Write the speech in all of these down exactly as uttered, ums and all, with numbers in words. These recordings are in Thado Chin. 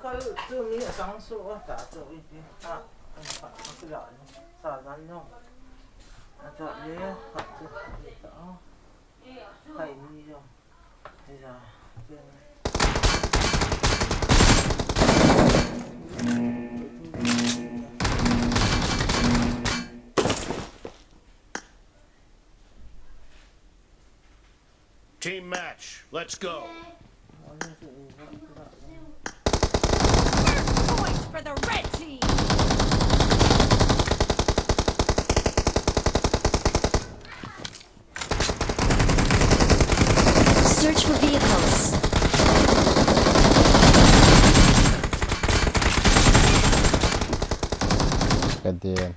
Kal chu mi a sang su a ta chu i ti. A, a, a, a, a, sa dan no. A ta le, a chu, a, kai ni yo. Ya, chen. Team match, let's go. First point for the red team. Search for vehicles. Kadien.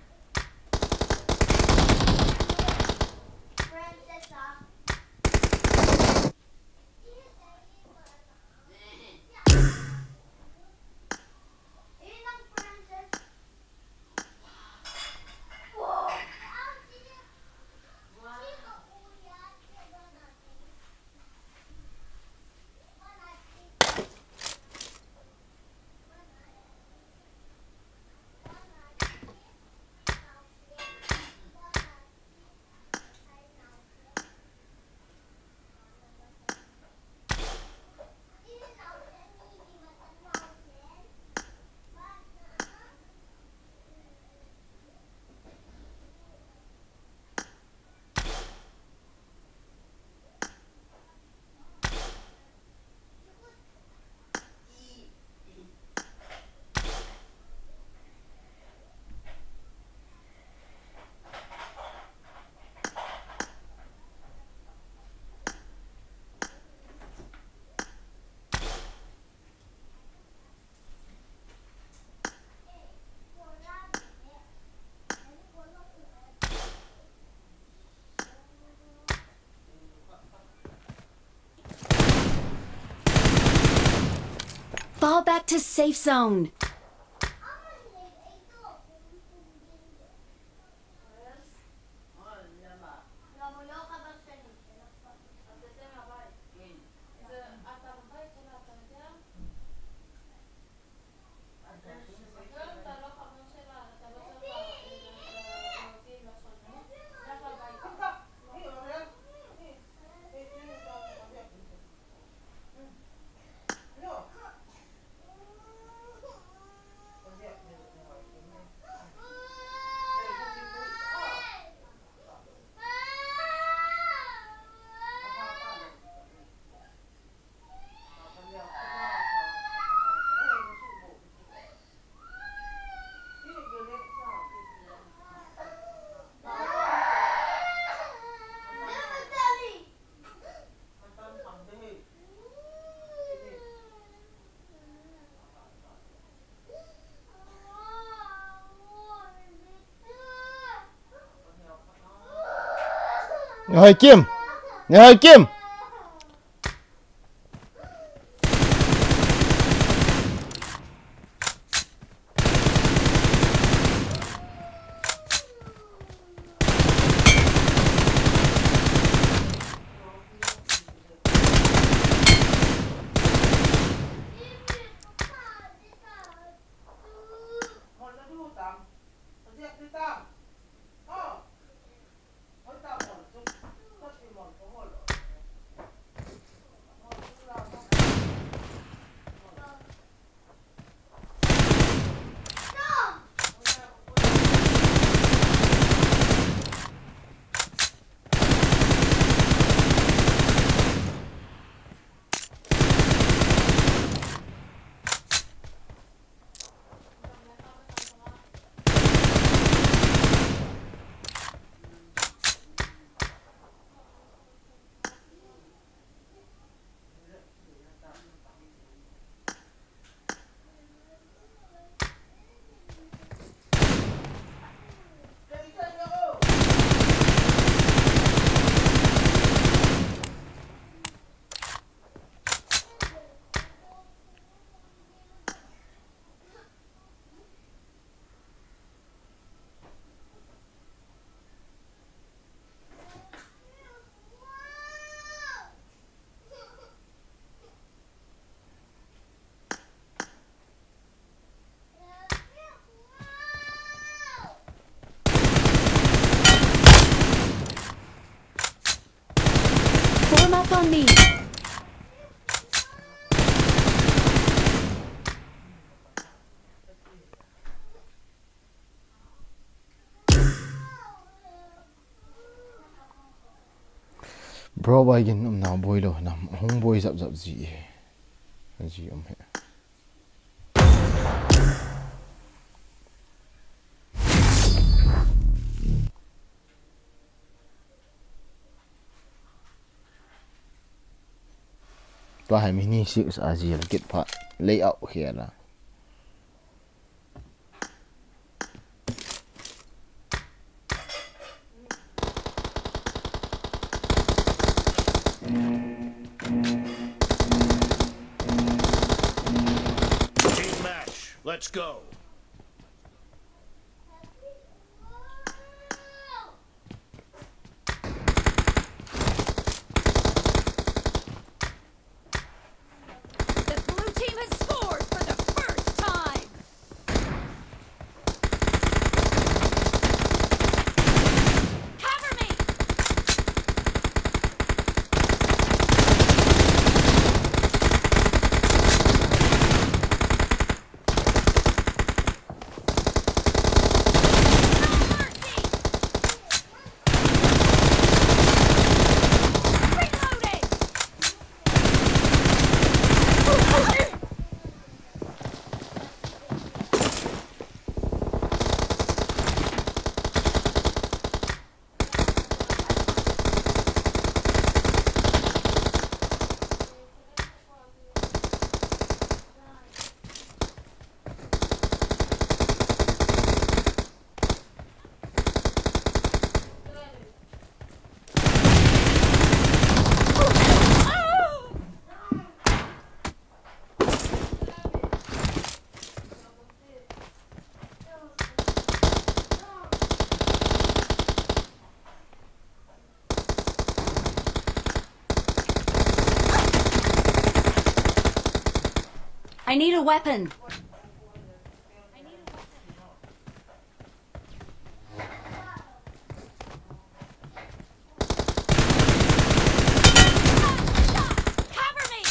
Fall back to safe zone. Nehoi Kim! Nehoi Kim! Bro, bai gin um na boi lo nam, hung boi zap zap ji e. Ji um he. Tua hi mini six a ji la kit pha layout khela. Team match, let's go. The blue team has scored for the first time. Cover me! I need a weapon. Cover me!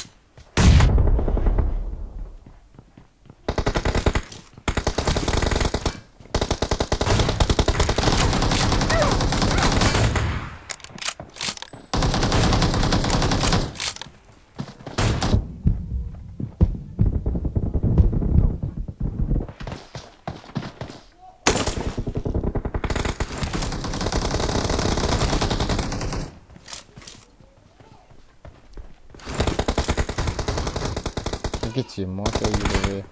Kichim mo te ile.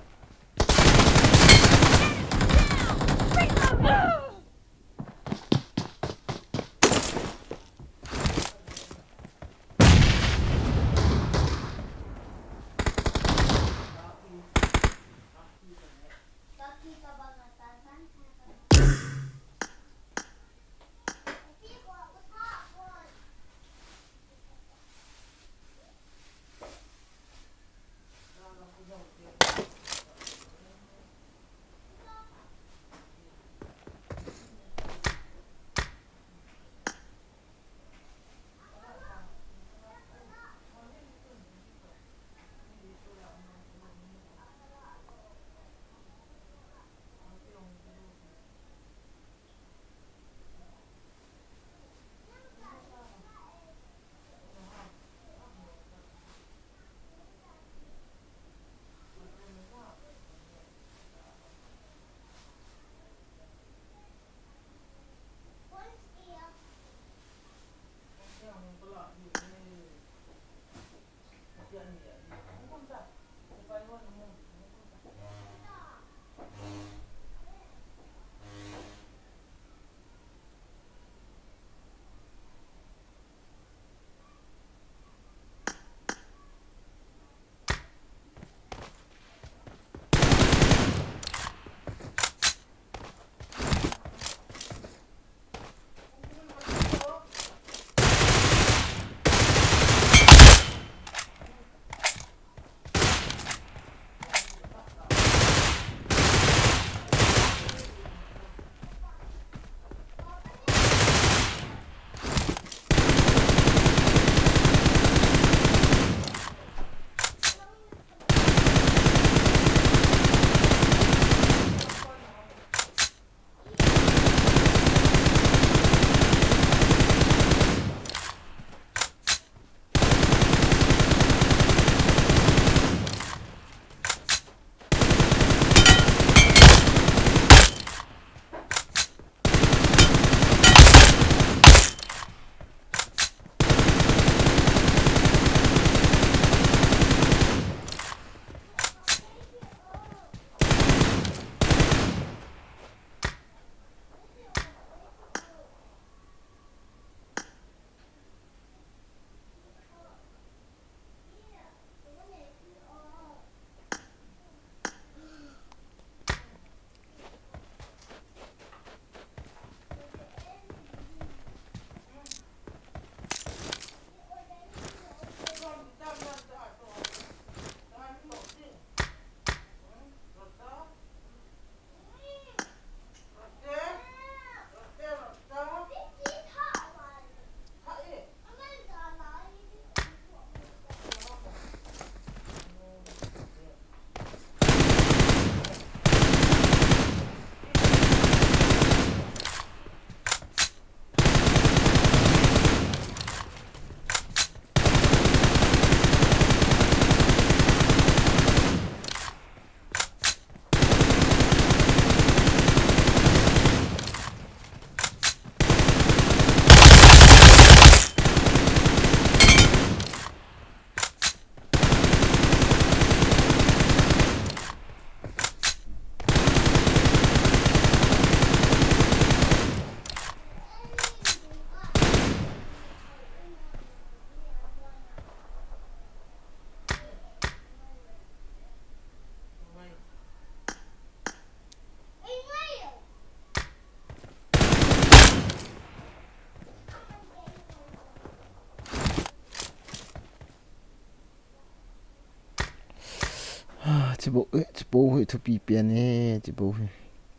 Chibo, eh, chibo hi thupi pian e, chibo hi.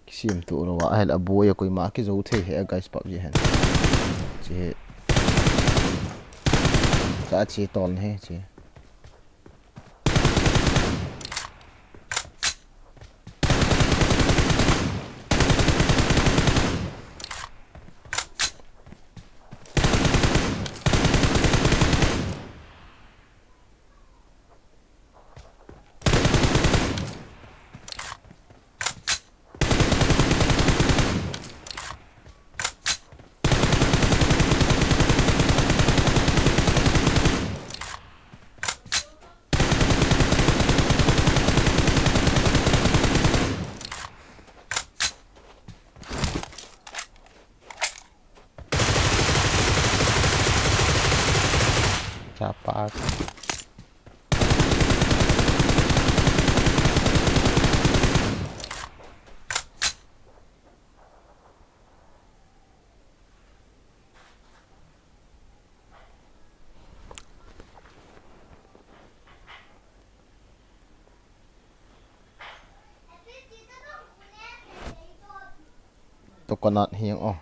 Kisem tu lo a, hel a bo ya koi ma ki zo thei he, guys, pap ye hen. Chi he. Ka chi ton he, chi. Chapa. Coconut hi ang, oh.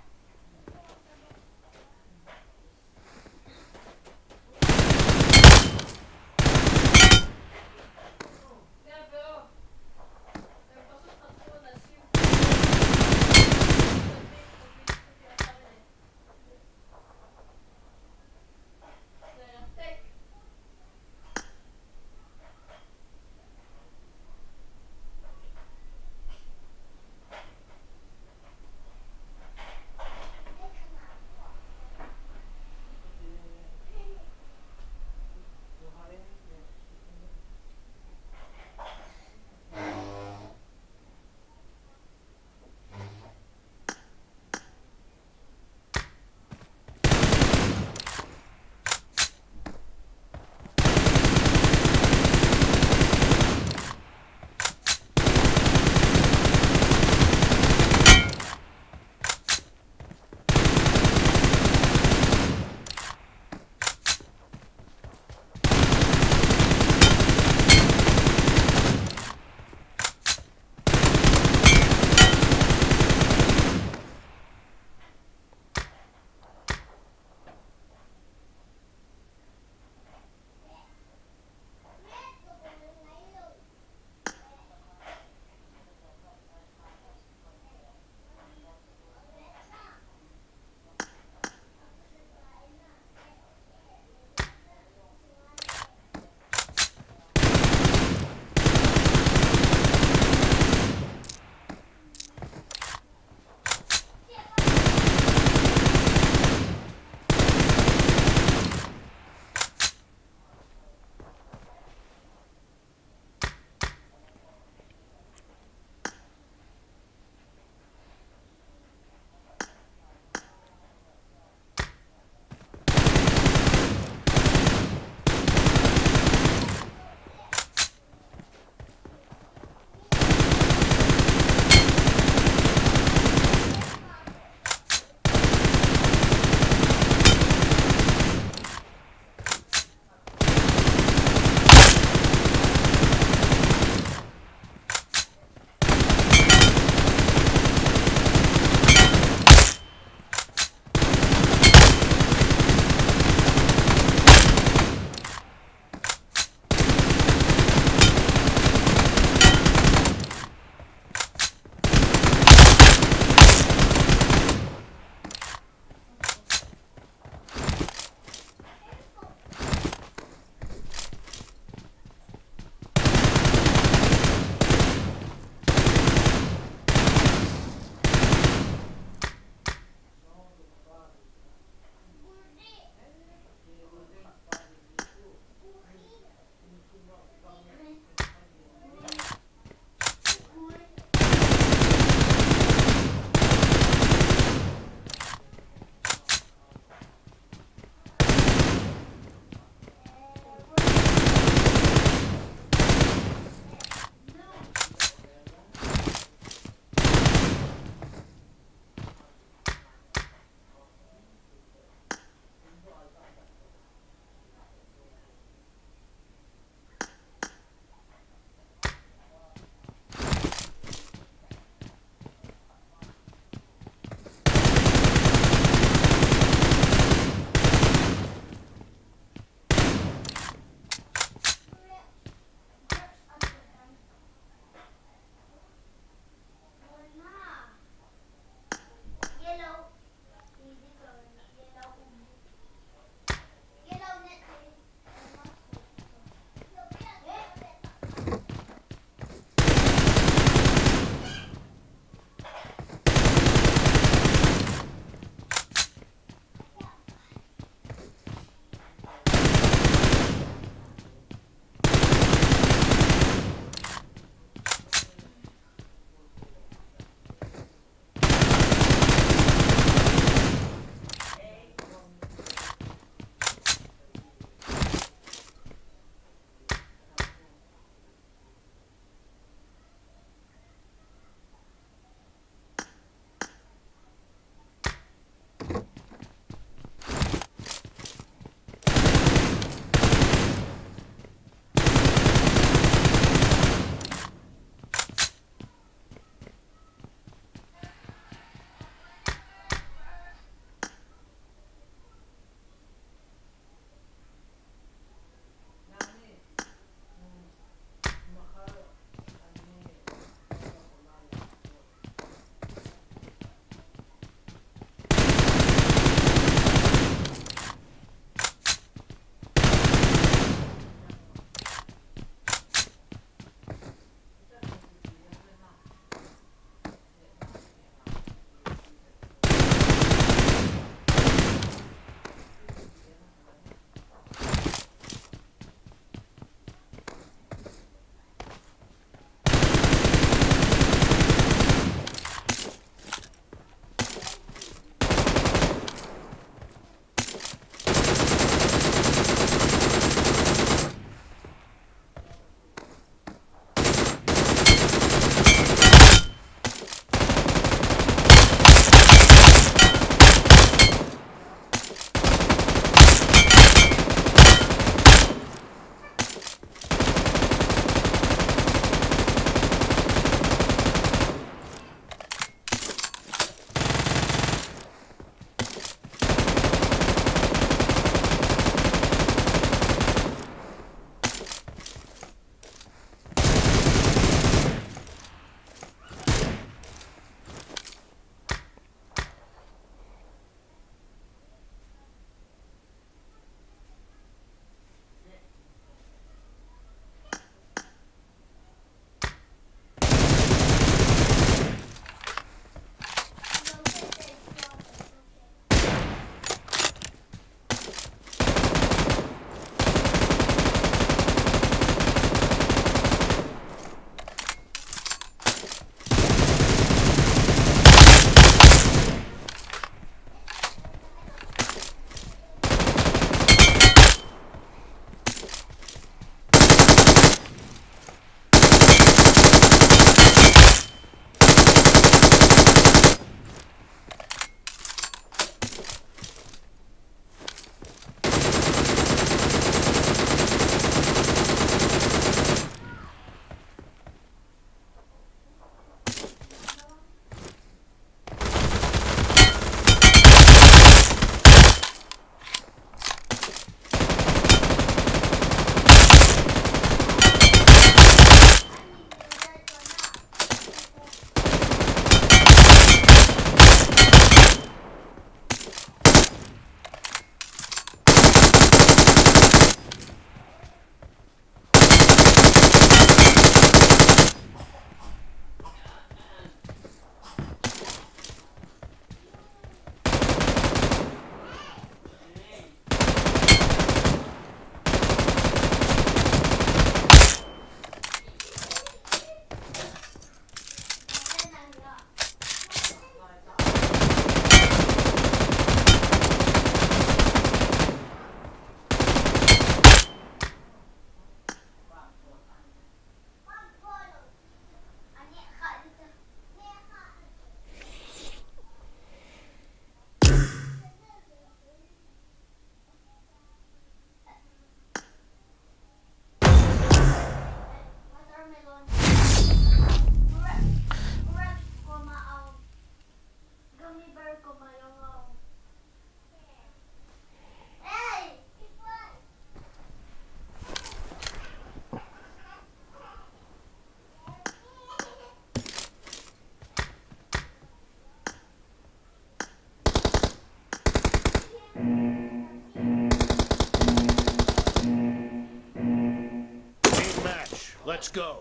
Let's go.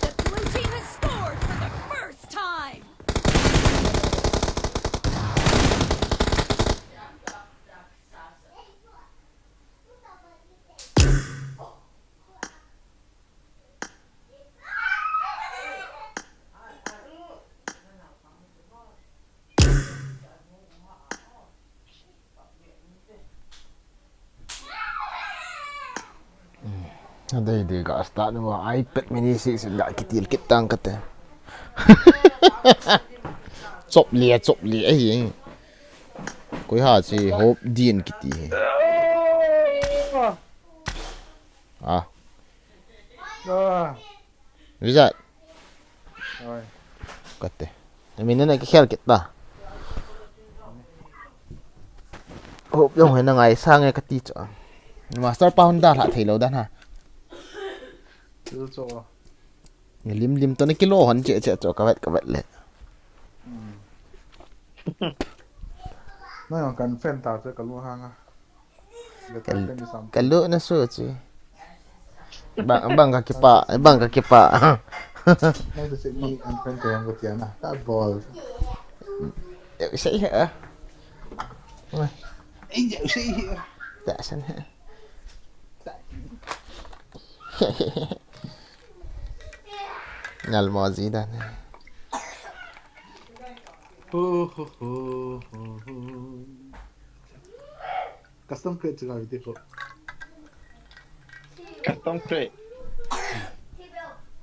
The blue team has scored for the first time. Adei dei ga start nu a iPad mini six ga kitil kit tang kate. Chop lia, chop lia, eh. Koi ha chi hop din kiti he. Ah. Ah, Vijat. oi. Kate. Namin na kikhel kit ta. Hop jong hoi na ngai sang e kati chu. Master pa Honda la thei lo dan ha. Chu chu. Ni lim lim to ni kilo hon che che chu ka vet ka vet le. Na yang kan friend ta chu ka lu hang a. Ka lu na su chi. Bang bang ka kipa, bang ka kipa. Na chu se ni an friend ko yang ko tia na. Ta bol. Sei he. Ei, ya sei he. Ta san he. Ngal mo ji dan. Ho ho ho ho ho. Custom crate chu ga video ko. Custom crate.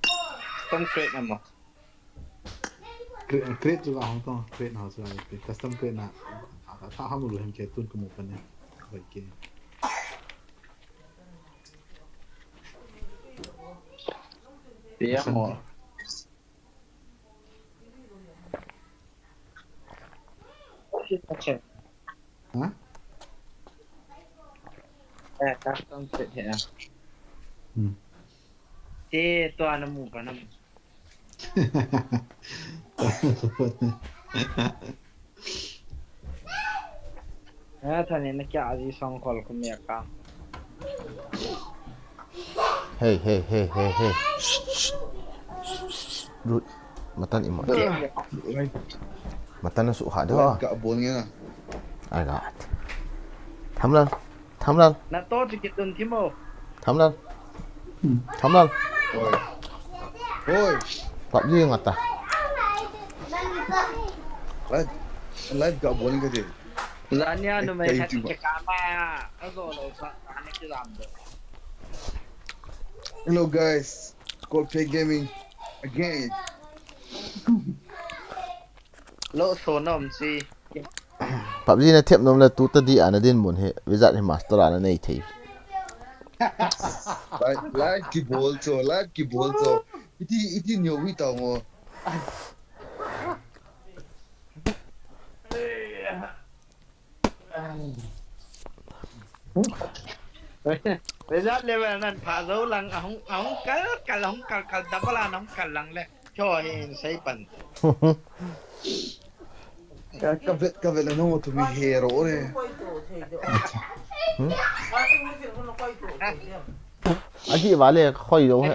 Custom crate na mo. Crate chu ga hong tong crate na chu ga custom crate na. Tha ham lu hem ke tun ko mo pa ne. Bai ke. Pia mo. Ha? Eh, custom crate he. Hmm. Te to ana mu pa na. Eh, thani na kya aji song call ko me ka. Hey, hey, hey, hey, hey. Shh, shh, shh, shh. Rude. Matan imo. Matan na su ha de. Ka bol nge na. I got. Thamlal. Thamlal. Na to chi kitun thimo. Thamlal. Thamlal. Oi. Oi. Pap ji ngata. Live. Live ka bol nge de. Zania nu mai Kai khat ti ba. Ke kama. Azo lo sa. Ana ki lam do. Hello guys. Coldplay Gaming again. Lo so nom si. Pap ji na thep nom le tu ta di ana din mun he. Vijat he master ana nei thei. Live, live ki bol cho, live ki bol cho. Iti iti nyo wi ta mo. Vijat level nan pha zo lang ahung ahung kal kal ahung kal kal double an ahung kal lang le. Cho hi in sei pan. Ka ka vet ka vet la no to mi hero re. Agi vale khoi do he.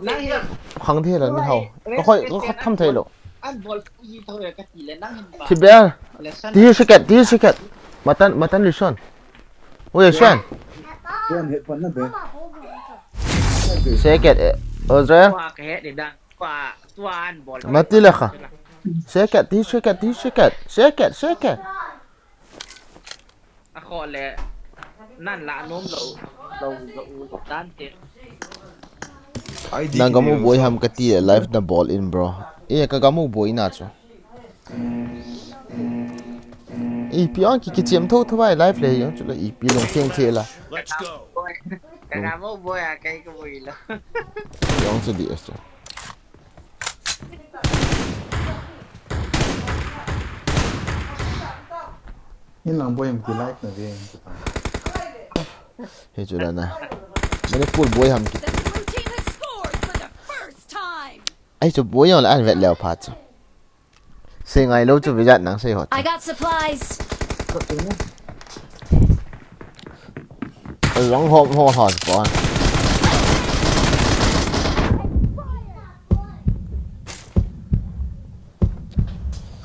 Nang hi Khang the la ni hao. Ka khoi ka tham thei lo. An bol yi tho ya ka ti le nang hin ba. Thibel. Lesson. Ti second, ti second. Matan matan listen. Oi shen. Tuan het pan na be. Second. Ozra. Kwa ka he de da. Kwa tuan bol. Mati le kha. Second, ti second, ti second. Second, second. A kho le nan la nom lo lo lo u tan te. Ai di. Nang gamu boi ham kati live na bol in bro. E ka gamu boi na chu. Ipi ang ki kichiam tho tho bai live le yong chu le ipi long theng the la. Let's go. Ka ga mo boy a kai ka boi lo. Yong chu di es chu. In lang boi em ki live na ve. He chu la na. Manipur boi ham ki. The blue team has scored for the Ei, chu boi jong le an vet leu pha chu. Sei ngai lou chu Vijat nang sei hot. I got supplies. Long hop ho ha pa.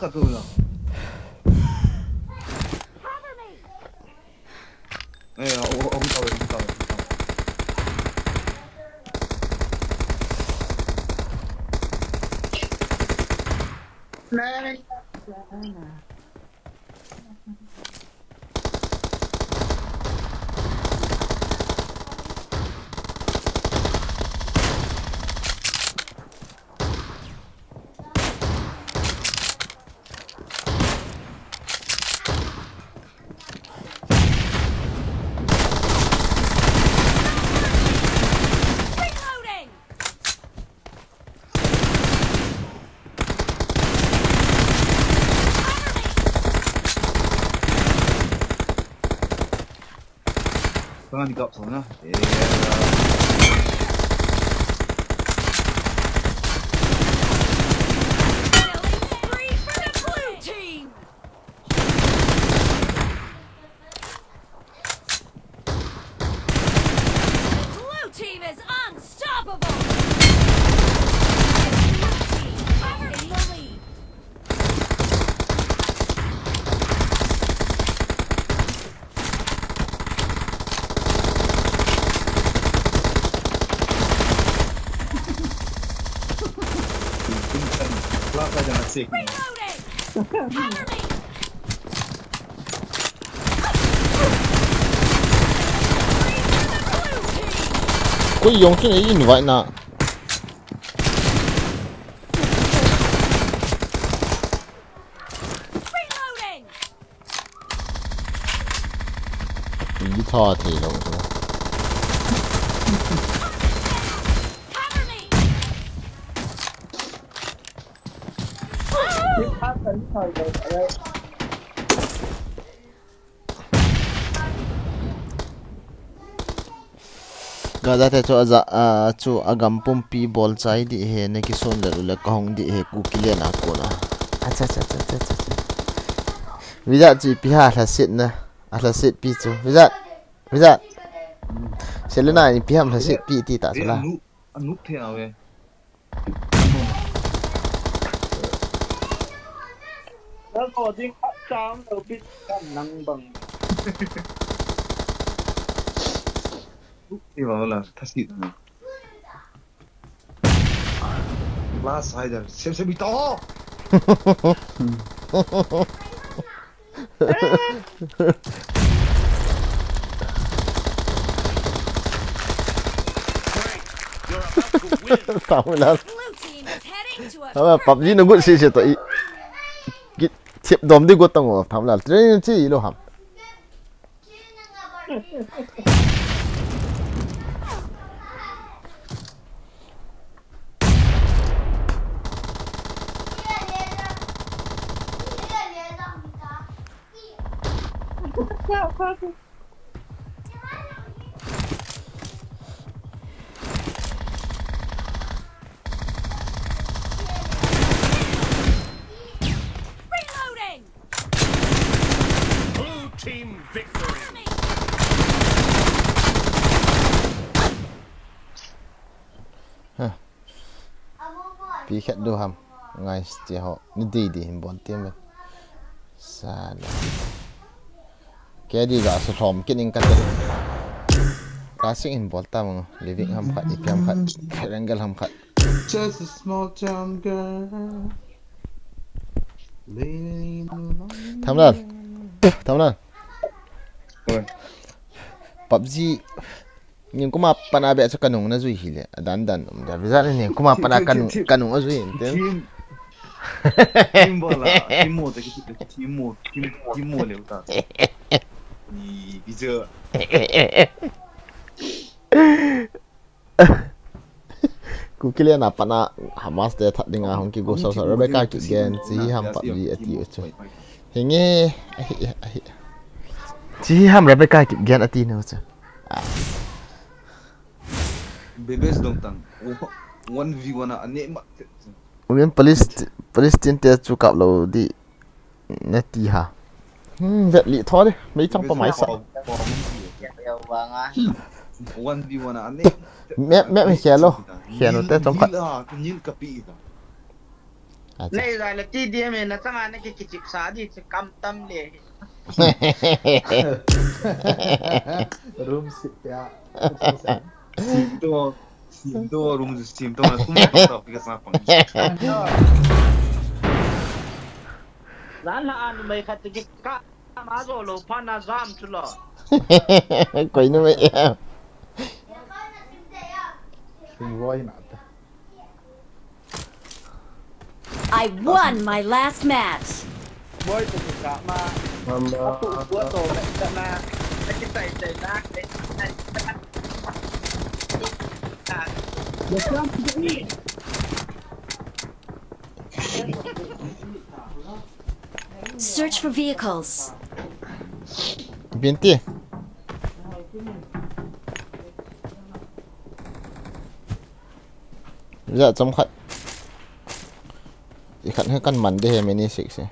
Ka tu lo. Cover me. Eh, oh, oh, oh, oh, oh, oh. Tanga ni kap sana. Eh. Killing spree for the blue team. Blue team is unstoppable. Blue team is in the lead. Reloading! Cover me! Koi jong chun ei invite na. Reloading! Ei tha thei lou chu. Cover me! Gaza te chu aja, a, chu agam pumpi bol chai ding ahi, na kison le u le kahung ding ahi, Kuki le na kona. Acha, cha, cha. Vijat chu ipi ham lhasetna, alhaset pi chu. Vijat, Vijat. Selena ipi ham lhaset pi ti ta chu la. Anu, anu the ave. Nang ko ding khat cham lo pi kan nang bang. Ti ba la, tha si na. Last hider, sem sem ito. Thamlal. Blue team is heading to a Thamlal, PUBG na good si si to i. Ki thip dom di good tong o, Thamlal. Train chi lo ham. Reloading! Blue team victory! Huh. Pi khat do ham. Ngai sti ho. Ni dei dei hin bon tiam. Sa le. Ke di ga su thom kin in ka te. Ka sing hin bol ta mang. Living ham khat, ipi ham khat. Triangle ham khat. Just a small town girl. Thamlal. Thamlal. Oi. PUBG. Nin kuma pana be chu kanung na jui hile. Adan dan um da. Vijat nin kuma pana kanung, kanung ajui. Team. Team bola. Team mo te ki team mo. Team, team mo le uta. Ni Vijat. Kuki le na pana Hamas te that dinga hung kigo sa sa Rebecca Kipgen chi ham PUBG ati u chu. Hinge ahi ahi. Chi ham Rebecca Kipgen ati nu chu. Ah. Bebes dong tang. Oh. One v one a, ane ma. Umin police, police tin te chu kap lou di. Nati ha. Hmm, vet li tho di. Mei chang pa mai sa. One v one a, ane. Map, map hi khelo. Khelo te chom khat. Nil, nil ka pi ta. Acha. Nei za le T D M na changa na ki kichip sa di, chi kam tam le. Room sip ya. Sim to, sim to, room sim to, na tum to, to, pika sa pang. Zan la anu mai khat ki ka ma zo lo pa na zam chu lo. Koi nu mai. Sim roi na ta. I won my last match. Boy, tu kita ma. Mama. Aku buat tu, kita na, kita kita na. Search for vehicles. Binti. Za chom khat. I khat he kan man de he mini six he.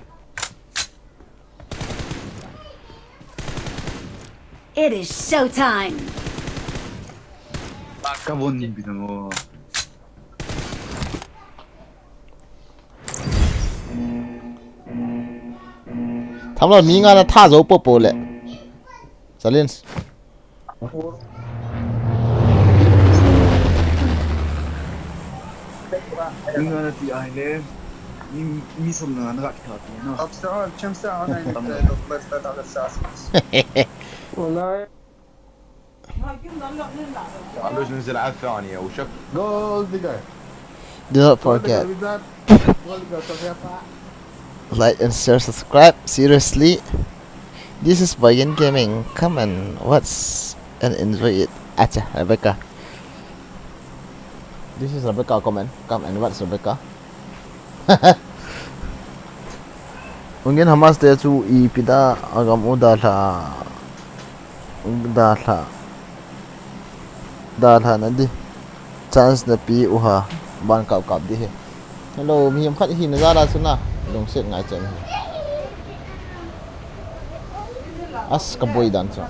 It is showtime. Ka bon ni bi ngo. Thamlo mi nga na tha zo popo le. Challenge. Inga na ti ai le. Mi, mi som na na ka ti na. Upstairs, chance down, and, uh, the left side of the stairs. والله. تعالوا ننزل على الثانية، وشك. Gold digger. Do not forget. Gold digger, we got gold digger, so we have. Like and share, subscribe. Seriously, this is Boyan Gaming. Come and watch and enjoy it. Acha, Rebecca. This is Rebecca comment. Come and watch Rebecca. Ungin Hamas te chu ipi da agam u dalha. Dalha. Dalha na di. Chance na pi u ha. Ban kap kap di he. Hello, mihem khat hi na jala chu na. Lungset ngai chan hi. As ka boi dan chu.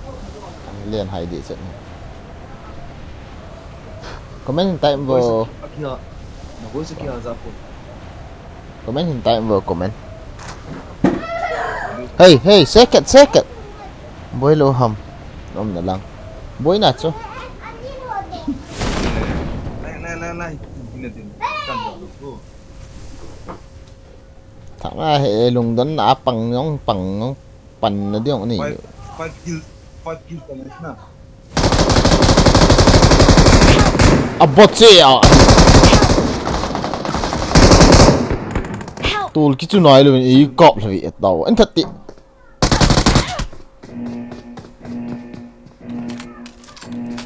Len hai di chan hi. Comment hin time vo. Comment hin time vo, comment. Hey, hey, second, second. Boi lo ham. Nom na lang. Boi na chu. Thang a he lungdon na pang yong, pang yong, pan na diong ni. Five, five kill, five kill ka na. A bot che a. Help! Tul ki chu nai lo, i kop lo, i tau. An that ti.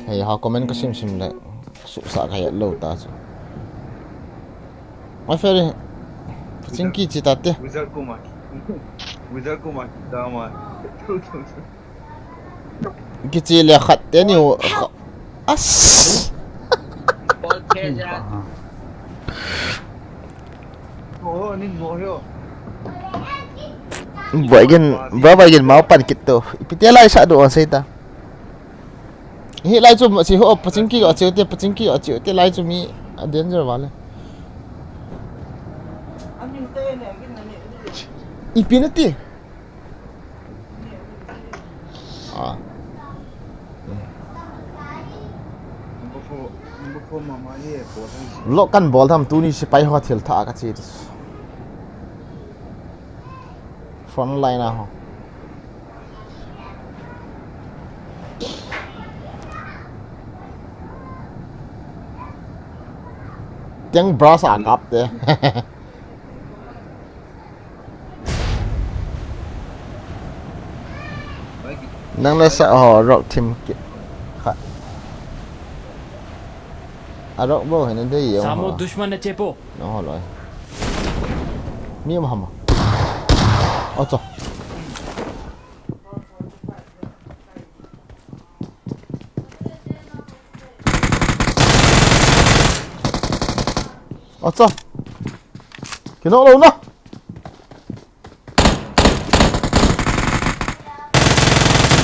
Hei, ha comment ka sim sim le. Su sa ka ya lo ta chu. My friend, paching ki chi ta te. Wizard ko ma. Wizard ko ma. Da ma. Kichi le khat te ni u. As. Boy gen, bro, boy gen, mau pan kit to. Ipi te lai sa do sei ta. Hi lai chu si ho paching ki achiu te, paching ki achiu te lai chu mi a danger vale. Ipi na ti. Ah. Lo kan bol tham tuni sipai ho thil tha ka chi. Front line a ho. Tiang brush a kap te. Nang le sa ho rock team kit. Kha. A rock bo hin de yo. Samo dushman na chepo. Nang ho loi. Mi ma hama. Ocho. Acha. Kino lo na.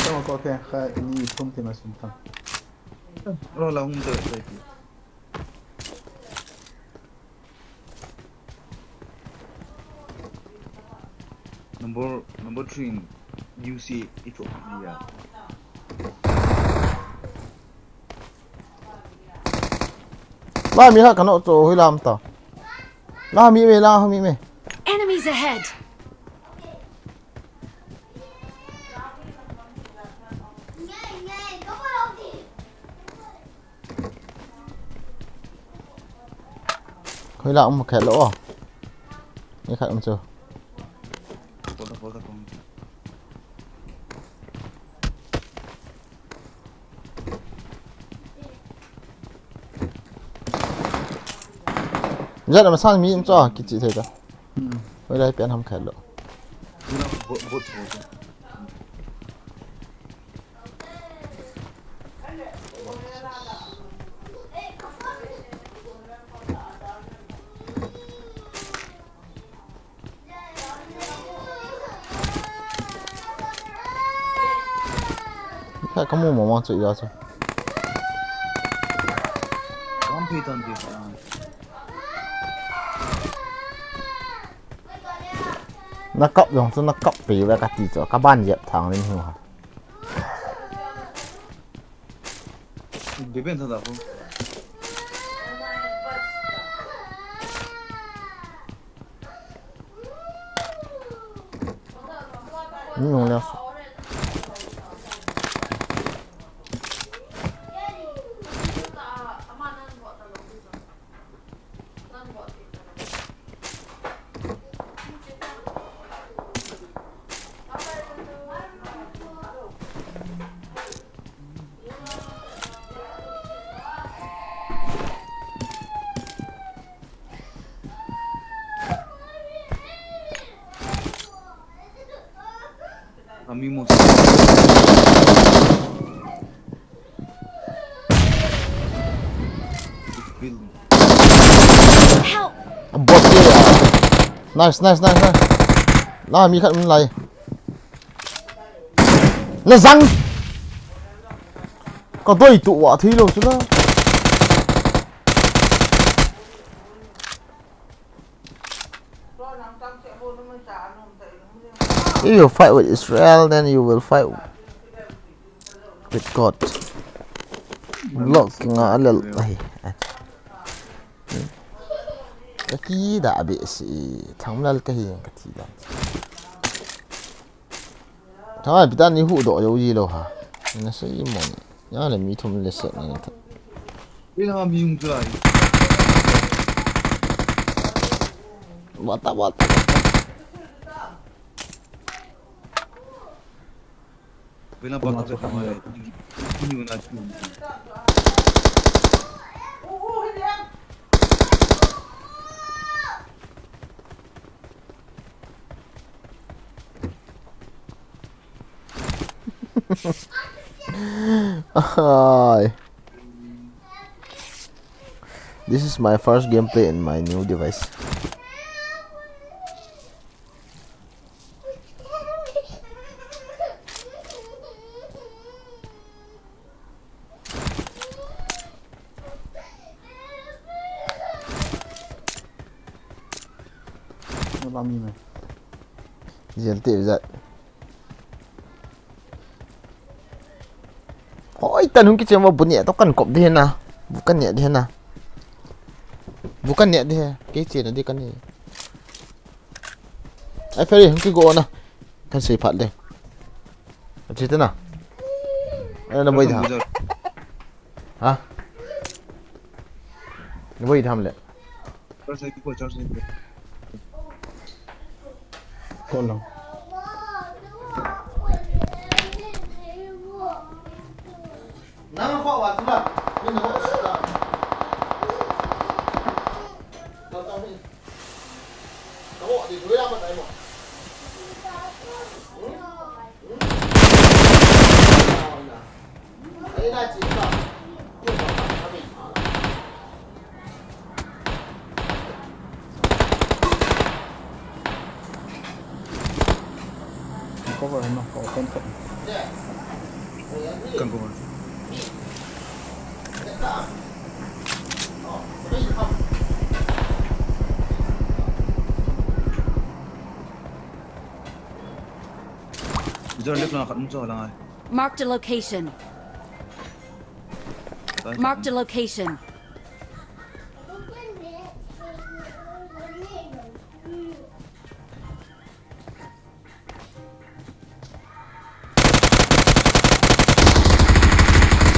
Tama ko ke kha ni thum ti ma sum tham. Lo la hum to to ki. Number number three in U C A ito ya. Lai mi ha kano to hui lam ta. La mi me, la mi me. Enemies ahead. Khoi la um khet lo o. Ni khat um chu. Pol ta, pol ta, pol ta. Jat ma sang mi um chu kichi thei ta. Hmm. Khoi la pen ham khet lo. Ni la bot, bot, bot. Ka, ka mu mo mo chu ya chu. One feet on feet. Na kap jong chu na kap pe ve ka ti chu ka ban jep thang lim hu ha. Beben thada ko. Ni yong le. Ami mo. Help! Bot ye ya. Nice, nice, nice, nice. La mi khat min lai. Na zang. Ka doi tu wa thei lo chu la. If you fight with Israel, then you will fight with God. Lok nga lel ai. Ka ki da be si thang lal ka hi ka ti da. Thang ai pita ni hu do yo yi lo ha. Na sei mo ni. Ya le mi thum le se ni ta. Ila mi yung tu ai. Wata wata. Pela bota sa kamay. Hindi mo na. Hi. This is my first gameplay in my new device. Jel te jat. Hoi, tan hung kichen va bu ne to kan kop de na. Bu kan ne de na. Bu kan ne de. Kei chen de kan ne. Ai, Ferry, hung kigo na. Kan sei phat le. Achi te na. Ai, na boi da. Ha? Na boi da ham le. Charge nahi, charge nahi. Kol lang. Nang ko wa tula. Min ho sa. Tao tao min. Tao di tula ma tai mo. Hmm? Hmm? Ai na chi ta. Ku ta ta ta. Cover him, cover him. Kan cover. Jor left lang khat um cho lang ai. Marked a location. Marked a location.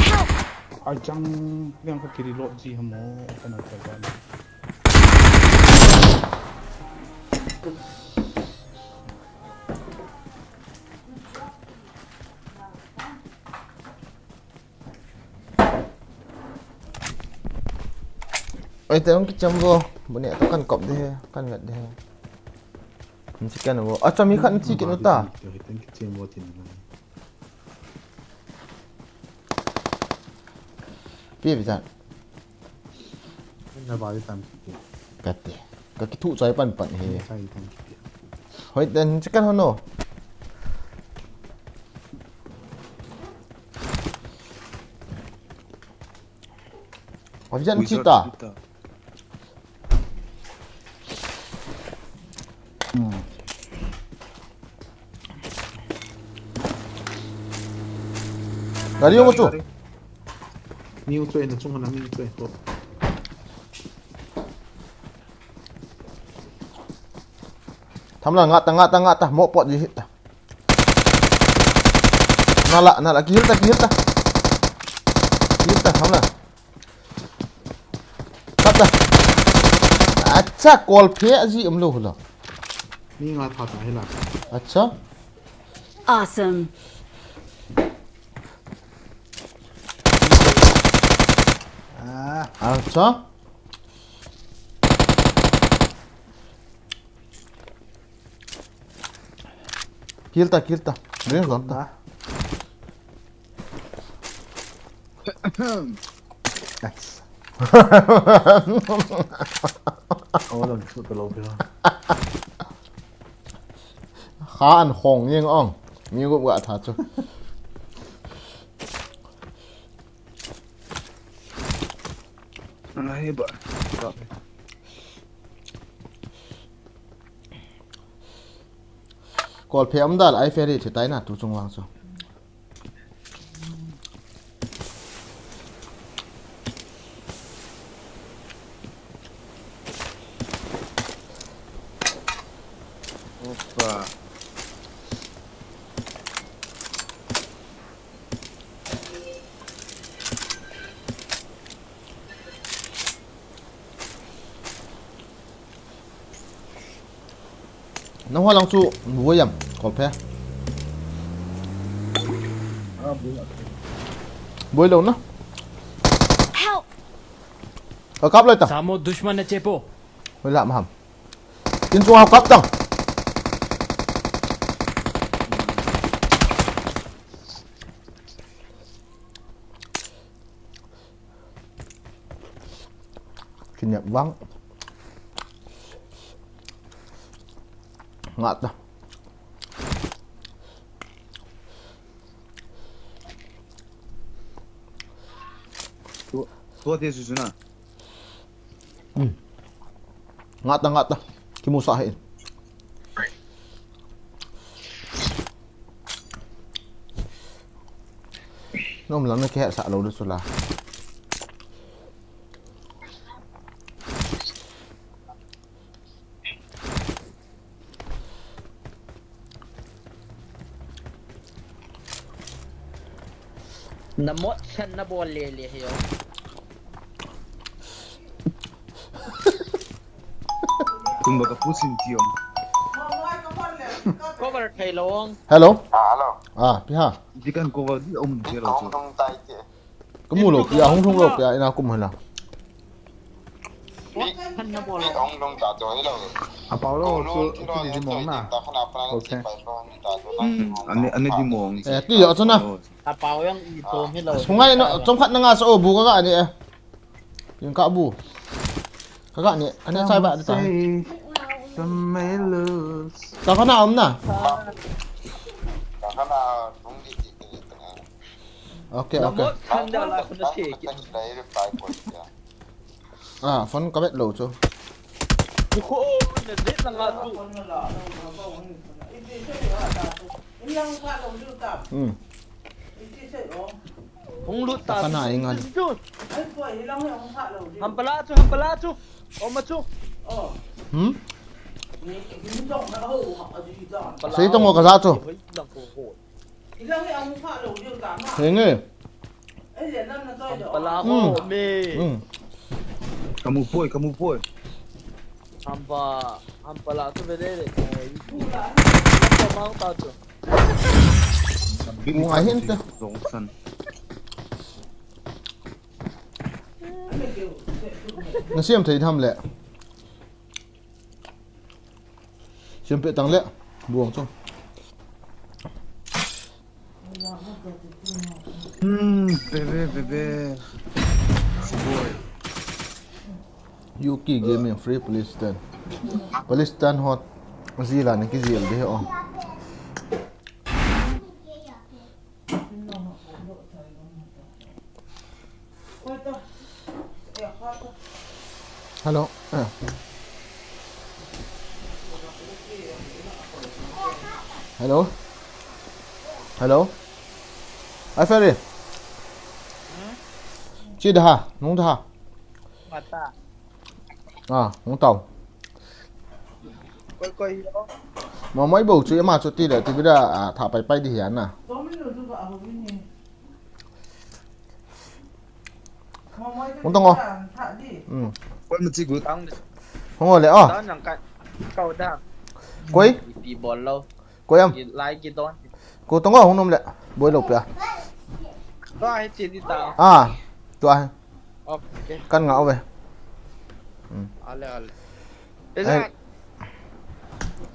Help! Ajang yang ka kiri lot ji hamo kana ka ba. Oi, te ong kicham vo. Bune to kan kop de he, kan ngat de he. Ni si kan vo. Acha mi khat ni si kin uta. Pi bi jan. Na ba di tam ki. Kate. Ka kithu chai pan pan he. Chai tam ki. Hoi, ten si kan hono. Avian chita. Gari ho chu. Ni u chu na chung na ni u chu. Tham la, nga ta, nga ta, nga ta, mo pot ji ta. Nala, nala, kihil ta, kihil ta. Kihil ta, tham la. Kap ta. Acha, kol phe ji um lo hula. Ni nga tha ta hila. Acha. Awesome. Ah. Acha. Kihil ta, kihil ta. Ring zon ta. Ahem. Aw, lam chu ta lo pia. Kha an khong jeng ong. Mi gup ga tha chu. Ana he ba. Ba. Kol phe um dal ai ferry thi tai na tu chung vang chu. Opa. Nang ho lang chu bu jam, kol phe. Boi lo na. Help! Ka kap lai ta. Samo dushman ne chepo. Hoi la maham. Tin chu hau kap tang. Kiniap vang. Ngat ta. Tua, tua te su su na. Hmm. Ngat ta, ngat ta. Kimu sa he. Nom lam na ke sa lo de su la. Na mot san na bol le le he yo. Kum ba ka pusin ti ong. Cover thei lo ong. Hello. Ah, hello. Ah, pi ha. Di kan cover di om je lo chu. Kong dong tai te. Ka mu lo pia, hung hung lo pia, ina kum hana. Kan na bol. Hung dong ta to hello. A pau lo chu, chu di mong na. Okay. Hmm. Ani, ani di mong. Eh, ti yo chana. A pau yang i tom hello. Sungai no, chom khat na nga so bu ka ga ni eh. Yung ka bu. Ka ga ni, ani chai ba ta. Some may lose. Ta ka na om na. Kana nung di di di di. Okay, okay. Namot khan da la khun se ki. Ah, phone ka vet lou chu. Ko ne det la nga tu. Hmm. Hung lut ta. Kana ingan. Hampala chu, hampala chu. Oma chu. Hmm? Sei tong ka za chu. Henge. Hampala ho me. Hmm. Kamu poi, kamu poi. Hampa, hampala chu ve le le. Ko mang ta chu. Bunga hin te. Zong san. Na siam thei tham le. Siam pe tang le. Buang chu. Hmm, bebe, bebe. Boy. Yuki Gaming free Palestine. Palestine hot. Zila ni ki zil de o. Hello. Eh. Hello. Hello. Ai Ferry. Chi da ha, nung da ha. Mata. Ah, nung tau. Koi koi yo. Ma mai bo chu ama chu ti da ti bi da, ah, tha pai pai di hi ana. Hung tong o. Hmm. Koi mu chi gu tang di. Hung o le o. Tang nang kai. Kau da. Koi. Pi bol lo. Koi am. Ki lai ki don. Ko tong o hung nom le. Boi lo pia. Tua hi chi di ta. Ah. Tua hi. Okay. Kan nga o ve. Hmm. Ale ale. Esa.